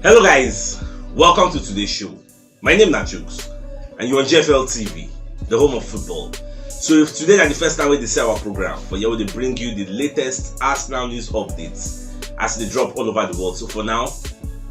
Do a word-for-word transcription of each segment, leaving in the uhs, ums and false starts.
Hello guys, welcome to today's show. My name na Jukes and you're on G F L T V, the home of football. So if today na the first time wey dey see our program, for here we dey bring you the latest Arsenal news updates as e dey drop all over the world. So for now,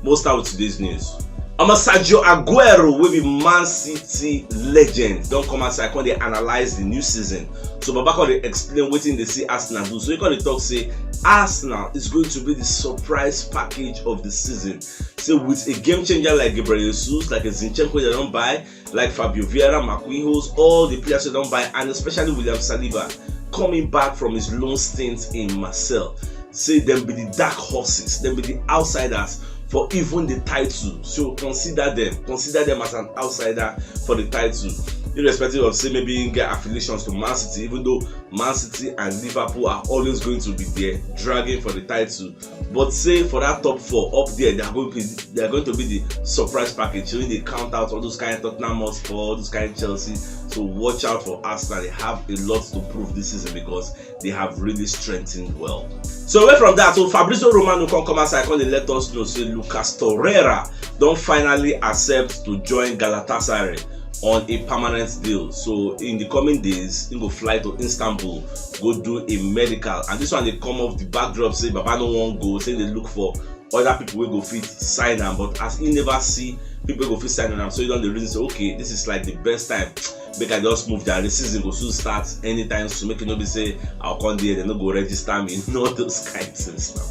we'll start with today's news. Omo, Sergio Aguero wey be Man City legend don come outside come dey analyse the new season. So Baba come dey explain wetin dey see Arsenal do. So he come dey talk say Arsenal is going to be the surprise package of the season. Say with a game changer like Gabriel Jesus, like a Zinchenko they don buy, like Fabio Vieira, Marquinhos, all the players they don buy, and especially William Saliba coming back from his loan stint in Marseille. Say them be the dark horses, them be the outsiders for even the title. So consider them, consider them as an outsider for the title, irrespective of say maybe you get affiliations to Man City, even though Man City and Liverpool are always going to be there dragging for the title. But say for that top four up there, they are going to be they are going to be the surprise package. So they count out all those kind of Tottenham Hotspur, all those kind of Chelsea. So watch out for Arsenal. They have a lot to prove this season because they have really strengthened well. So away from that, so Fabrizio Romano come come outside come dey let us know say Lucas Torreira don finally accept to join Galatasaray on a permanent deal. So in the coming days, he go fly to Istanbul, go do a medical. And this one dey come off the backdrop say Baba no wan go, say they look for other people wey go fit sign am. But as he never see people wey go fit sign am, so he don dey reason say, okay, this is like the best time. Make I just move, that the season go soon start anytime soon. Make e no be say I'll come there, they no go register me, all those kind things now.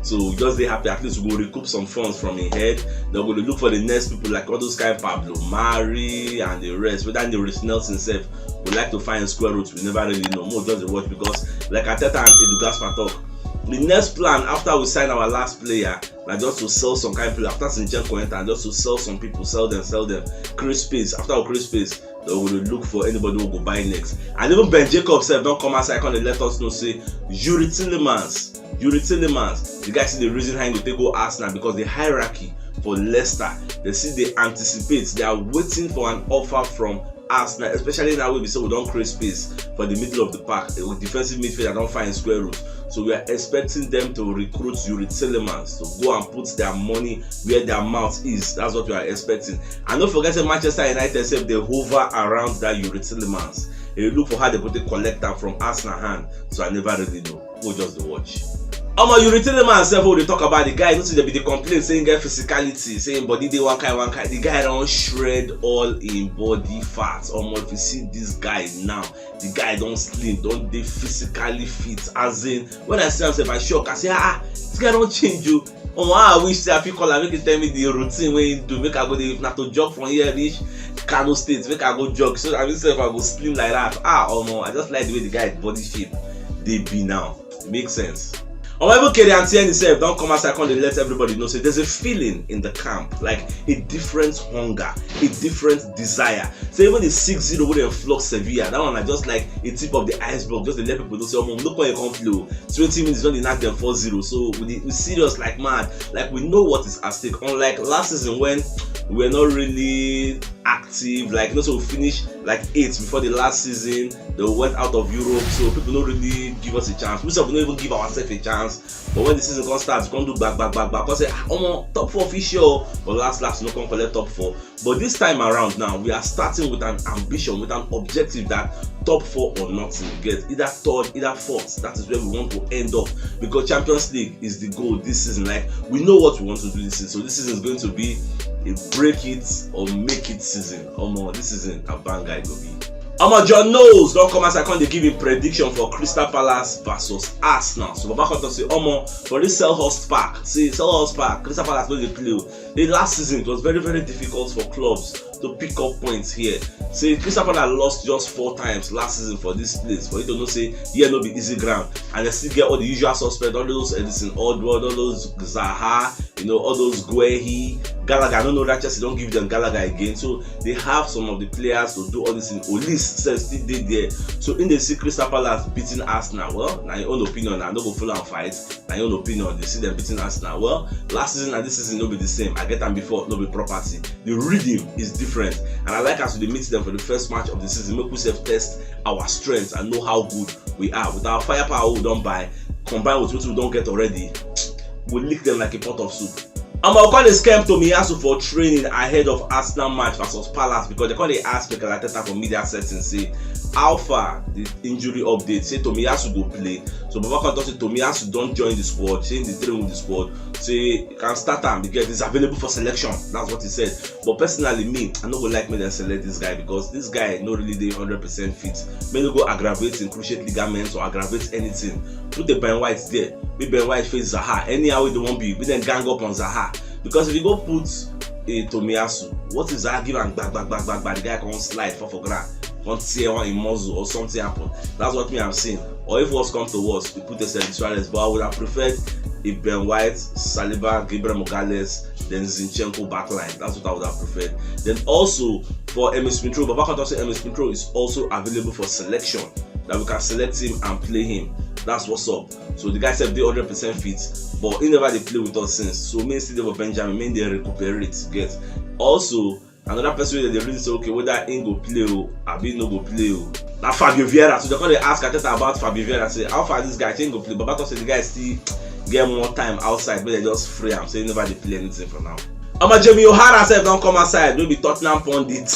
So just dey happy, at least we go recoup some funds from him head. They go dey look for the next people like all those kind Pablo Mari and the rest. Whether the Reiss Nelson sef would like to find square root, we never really know. More just dey watch because, like I tell time, Edu Gaspar talk, the next plan after we sign our last player na just to sell some kind player. After Zinchenko enter, just to sell some people, sell them, sell them, create space. After we create space, they will look for anybody who go buy next. And even Ben Jacobs sef don come outside come dey let us know say Youri Tielemans, Youri Tielemans, the guy see the reason how he go take go Arsenal because the hierarchy for Leicester, they see they anticipate, they are waiting for an offer from Arsenal, especially now wey be say we don create space for the middle of the park. A defensive midfielder don find square root. So we are expecting them to recruit Youri Tielemans to go and put their money where their mouth is. That's what we are expecting. And don't forget say Manchester United sef dey hover around that Youri Tielemans. They look for how they go take collect am from Arsenal hand. So I never really know. We'll just dey watch. Omo, Youri Tielemans sef wey we dey talk about, the guy, you know say they be dey complain say he get physicality, say him body dey one kind one kind. The guy don shred all him body fat. Omo, if you see this guy now, the guy don slim, don dey physically fit. As in, when I see am sef, I shock. I say, ah, this guy don change o. Omo, how I wish say I fit call am make he tell me the routine wey he do, make I go dey, if na to jog from here reach Kano State, make I go jog. So I mean sef I go slim like that. Ah, omo, I just like the way the guy body shape dey be now. It makes sense. Omo, even Kieran Tierney sef don come outside come dey let everybody know say there's a feeling in the camp, like a different hunger, a different desire. So even the six zero wey dem flog Sevilla, that one na just like a tip of the iceberg, just dey let people know say, omo, look where you come play o. Twenty minutes don dey knack dem four zero. So we dey, we serious like mad. Like, we know what is at stake. Unlike last season when we were not really active, like, you know, so we finished like eight before the last season. They went out of Europe, so people don't really give us a chance. We sef don't even give ourselves a chance. But when the season come start, we come do back, back, back, back. Come say, ah, omo, top four fit sure. But last, last, we no come collect top four. But this time around now, we are starting with an ambition, with an objective that top four or nothing, you get, either third, either fourth. That is where we want to end up, because Champions League is the goal this season. Like, we know what we want to do this season, so this season is going to be a break it or make it season. Omo, this season a banger e go be. Omo, John Knowles don come outside come dey give him prediction for Crystal Palace versus Arsenal. So Baba come talk say, omo, for this Selhurst Park, see, Selhurst Park, Crystal Palace no dey play o. The last season, it was very, very difficult for clubs to pick up points here. Say Crystal Palace lost just four times last season for this place. For you to know say here no be easy ground, and they still get all the usual suspects, all those Edison Odward, all those Zaha, you know, all those Guehi, Gallagher. I don't know that Chelsea don't give them Gallagher again. So they have some of the players to do all this thing. Olise sef still dey there. So in the see Crystal Palace beating Arsenal, well, na your own opinion. I no go follow am fight. Na your own opinion. They see them beating Arsenal. Well, last season and this season no be the same. I get am before, no be property. The rhythm is different, and I like as we dey meet them for the first match of the season. Make we sef test our strength and know how good we are with our firepower we don buy, combined with wetin we don get already. We lick them like a pot of soup. Omo, come dey scam Tomiyasu for training ahead of Arsenal match versus Palace, because they come dey ask Mikel Arteta for media settings say how far the injury update, say Tomiyasu go play. So Baba come talk say Tomiyasu don join the squad, say he dey train with the squad, say you can start am because he's available for selection. That's what he said. But personally, me, I no go like make dem select this guy because this guy no really dey hundred percent fit. Make no go aggravate him cruciate ligaments or aggravate anything. Put the Ben White there. Make Ben White face Zaha. Anyhow wey they wan be, make dem gang up on Zaha. Because if you go put a Tomiyasu, what is that? Give am gba gba gba gba gba. The guy come slide, fall for ground, come tear one him muscle or something happen. That's what me I'm seeing. Or if worse come to worse, we put a Sergio Suarez. But I would have preferred a Ben White, Saliba, Gabriel Magalhaes, then Zinchenko backline. That's what I would have preferred. Then also for Emil Smith Rowe, Baba Conte say Emil Smith Rowe is also available for selection. That we can select him and play him. That's what's up. So the guy said dey hundred percent fit, but he never dey play with us since. So me still dey for Benjamin, make dem recuperate, get. Also, another person wey dey really say okay whether he go play o, abi no go play o, na Fabio Vieira. So they come dey ask Arteta about Fabio Vieira, say how far this guy, he go play? Baba talk say the guy still get more time outside, but they just free am, say he never dey play anything for now. Omo, Jamie O'Hara sef don come outside, no be Tottenham pundit.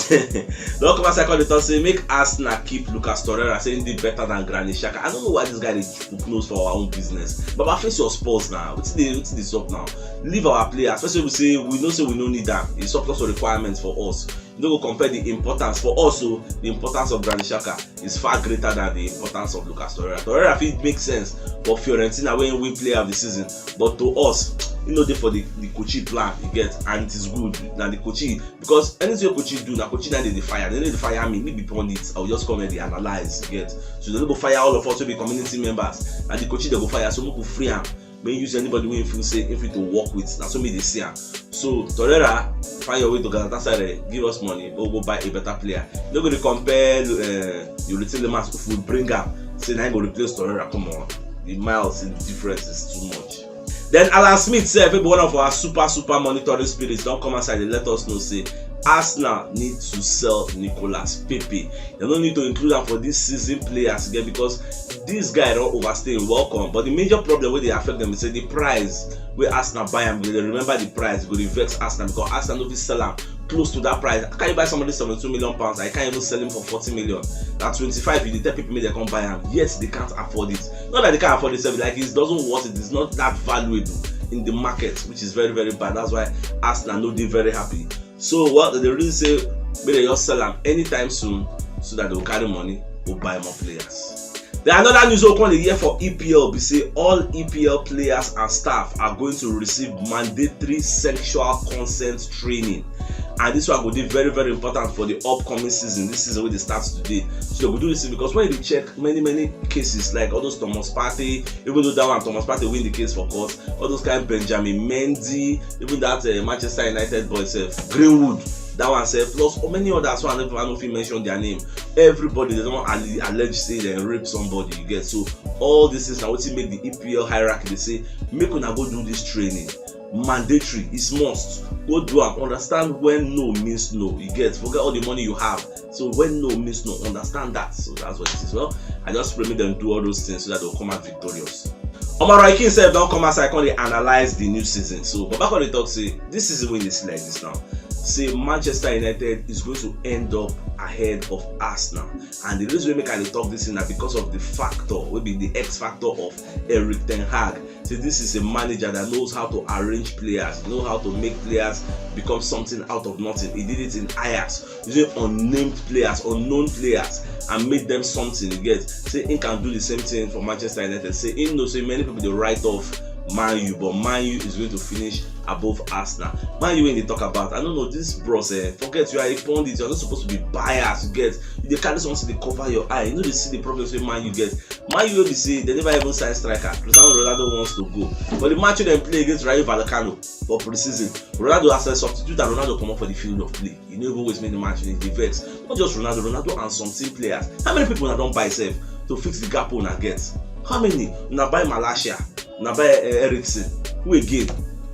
Don come outside come dey talk say make Arsenal keep Lucas Torreira, say he dey better than Granit Xhaka. I don't know why this guy dey put nose for our own business. Baba, face your Spurs now. Wetin dey, wetin dey sup now? Leave our players. First of all, we say we know say we no need am. It's surplus of requirements for us. You no go compare the importance for us. So the importance of Granit Xhaka is far greater than the importance of Lucas Torreira. Torreira fit make sense for Fiorentina when we player of the season, but to us, you know, they for the the coaching plan you get, and it is good. Now the coaching, because anything coaching do, now coaching now they dey fire. They no dey fire me, me be pundits. I will just come and dey analyze, you get. So they no go fire all of us to be community members, and the coaching they go fire. So we go free am. May use anybody wey feel say if it to work with. That's what me they see am. So Torreira, find your way to Galatasaray, give us money, go go buy a better player. No go dey compare uh, Yuri Tillemans if we bring am. Say now go replace Torreira. Come on, the miles in the difference is too much. Then Alan Smith sef, be one of our super super monitoring spirits, don come outside dey let us know say Arsenal need to sell Nicolas Pepe. They no need to include am for this season players again because this guy don overstay him welcome. But the major problem wey dey affect them is say the price wey Arsenal buy am, they remember the price, go dey vex Arsenal because Arsenal no fit sell am close to that price. How can you buy somebody seventy-two million pounds? I can't even sell him for forty million. That twenty-five, you dey tell people make they come buy am, yet they can't afford it. Not that they can't afford it, sef, like it doesn't worth it. It's not that valuable in the market, which is very very bad. That's why Arsenal no dey very happy. So what they really say, make they just sell am anytime soon, so that they will carry money, go buy more players. Then another news wey come dey hear for E P L be say all E P L players and staff are going to receive mandatory sexual consent training, and this one go dey very very important for the upcoming season. This season wey dey start today, so they go do this thing because when you dey check many many cases like all those Thomas Partey, even though that one Thomas Partey win the case for court, all those kind Benjamin Mendy, even that uh, Manchester United boy sef, Greenwood, that one sef, plus many others wey I no even, I no fit mention their name. Everybody they don alle- allege say they rape somebody, you get. So all this is na wetin make the E P L hierarchy dey say make una go do this training. Mandatory, it's must. Go do am, understand when no means no, you get. Forget all the money you have. So when no means no, understand that. So that's what it is. Well, I just pray make them do all those things so that they'll come out victorious. Omar Roy Keane sef don come outside come dey analyze the new season. So Baba come dey talk say this season wey dey see like this now, say Manchester United is going to end up ahead of Arsenal. And the reason wey make I dey talk this thing na because of the factor wey be the X factor of Erik Ten Hag. Say this is a manager that knows how to arrange players, know how to make players become something out of nothing. He did it in Ajax, using unnamed players, unknown players, and made them something. You get, say he can do the same thing for Manchester United. Say he know say many people dey write off Man U, but Man U is going to finish above Arsenal. Man U wey dey talk about, I don't know, this bros, eh, forget you are a pundit, you're not supposed to be biased, you get. You dey carry something dey cover your eye, you no dey see the problems wey Man U get. Man U wey be say they never even sign striker. Cristiano Ronaldo wants to go, but the match wey dem play against Rayo Vallecano for pre-season, Ronaldo as a substitute and Ronaldo comot for the field of play. You no even waste many match, you dey vex. Not just Ronaldo, Ronaldo and some team players. How many people una don buy sef to fix the gap una get? How many? Una buy Malacia, una buy uh, Eriksen. Who again?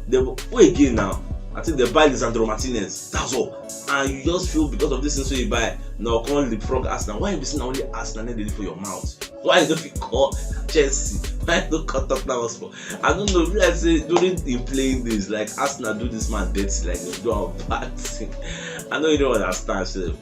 They, who again now? I think they buy Lisandro Martinez. That's all. And you just feel because of this thing so you buy now come leapfrog Arsenal. Why you be saying only Arsenal need for your mouth? Why you don't fit call Chelsea, why no come Tottenham Hotspur? I don't know. Like say during him playing days, like Arsenal do this man dirty, like they do a bad thing. I no even understand sef.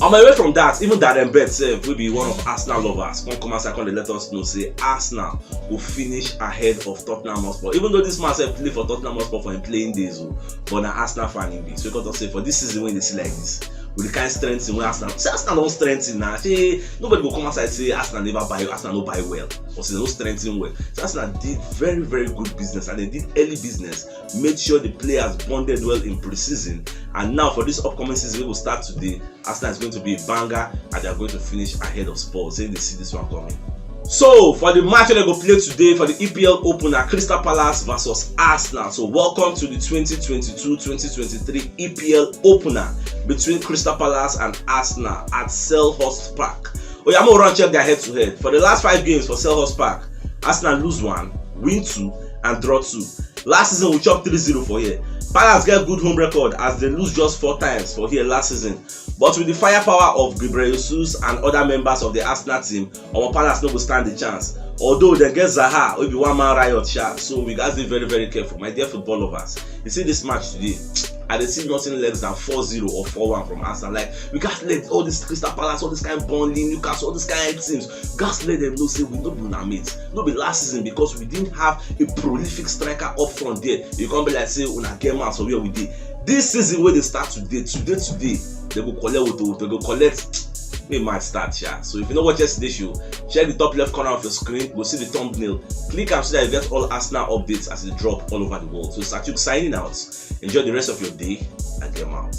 On my way from that, even Darren Bent sef, wey be one of Arsenal lovers, come come outside come dey let us know say Arsenal go finish ahead of Tottenham Hotspur. Even though this man sef play for Tottenham Hotspur for him playing days o, but na Arsenal fan he be. So he come talk say for this season wey dey see like this, with the kind strengthening wey Arsenal, say Arsenal don strengthen na. Say nobody go come outside say Arsenal never buy, Arsenal no buy well, or say they no strengthen well. So Arsenal did very, very good business, and they did early business, made sure the players bonded well in pre-season, and now for this upcoming season wey go start today, Arsenal is going to be a banger and they are going to finish ahead of Spurs. Say they see this one coming. So for the match wey dem go play today for the E P L opener, Crystal Palace versus Arsenal. So welcome to the twenty twenty-two twenty twenty-three E P L opener between Crystal Palace and Arsenal at Selhurst Park. Oya, make we run check their head to head. For the last five games for Selhurst Park, Arsenal lose one, win two, and draw two. Last season we chop three zero for here. Palace get good home record as they lose just four times for here last season. But with the firepower of Gabriel Jesus and other members of the Arsenal team, our Palace no go stand the chance. Although they get Zaha, will be one man riot sha, so we guys be very, very careful, my dear football lovers. You see this match today, I dey see nothing less than four zero or four one from Arsenal. Like, we gats let all this Crystal Palace, all this kind of Burnley, Newcastle, all this kind of teams, we gats let them know say we no be una mate. No be last season, because we didn't have a prolific striker up front there, you come be like say una get man for where we dey. This season wey dey start today, today, today, they go collect woto woto, they go collect. May match start sha. So if you no watch yesterday show, check the top left corner of your screen, go see the thumbnail. Click am so that you get all Arsenal updates as they drop all over the world. So Satuk signing out. Enjoy the rest of your day. I get out.